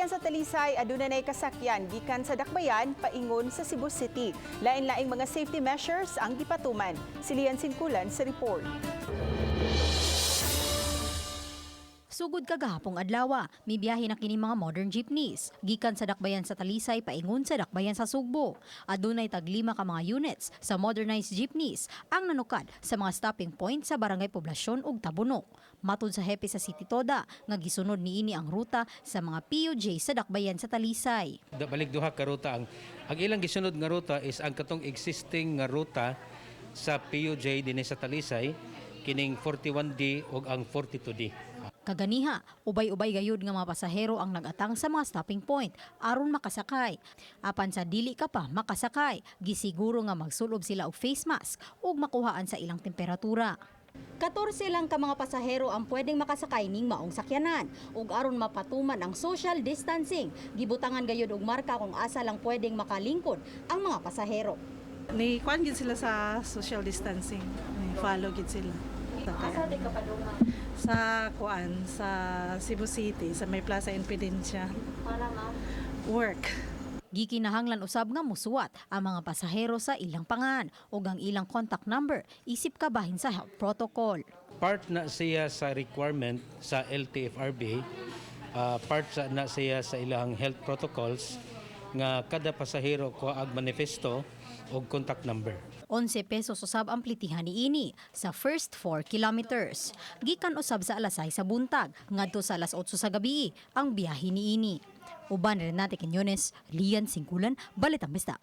Dakbayan sa Talisay, aduna nay kasakyan gikan sa Dakbayan paingon sa Cebu City. Lain-laing mga safety measures ang gipatuman. Si Lian Sinkulan sa report. Sugod kagahapong adlaw, mibiyahe na kini mga modern jeepneys. Gikan sa Dakbayan sa Talisay paingon sa Dakbayan sa Sugbo. Adunay tag-lima ka mga units sa modernized jeepneys ang nanukad sa mga stopping point sa Barangay Poblasyon ug Tabunok. Matud sa hepe sa City Toda nga gisunod niini ang ruta sa mga PUJ sa Dakbayan sa Talisay. Balik duha ka ruta. Ang ilang gisunod nga ruta is ang katong existing nga ruta sa PUJ dinhi sa Talisay, kining 41D ug ang 42D. Kaganiha, ubay-ubay gayud nga mga pasahero ang nagatang sa mga stopping point aron makasakay. Apan sa dili ka pa makasakay, gisiguro nga magsulob sila og face mask ug makuhaan sa ilang temperatura. 14 lang ka mga pasahero ang pwedeng makasakay ning maong sakyanan ug aron mapatuman ang social distancing, gibutangan gayud og marka kung asa lang pwedeng makalingkod ang mga pasahero. Ni kuan gid sila sa social distancing. Ni follow gid sila. Asa di ka padungan? Sa kuan, sa Cebu City, sa may Plaza Independencia. Para, ma'am? Work. Gikinahanglan usab nga musuwat ang mga pasahero sa ilang pangan ug ang ilang contact number isip kabahin sa health protocol. Part na siya sa requirement sa LTFRB, part sa na siya sa ilang health protocols nga kada pasahero kuha og manifesto og contact number. 11 pesos usab ang plitihan niini sa first 4 kilometers. Gikan usab sa alas 6 sa buntag ngadto sa alas 8 sa gabi ang biyahe niini. Uban, Renate Quinones, Lian Singkulan, Balitang Bista.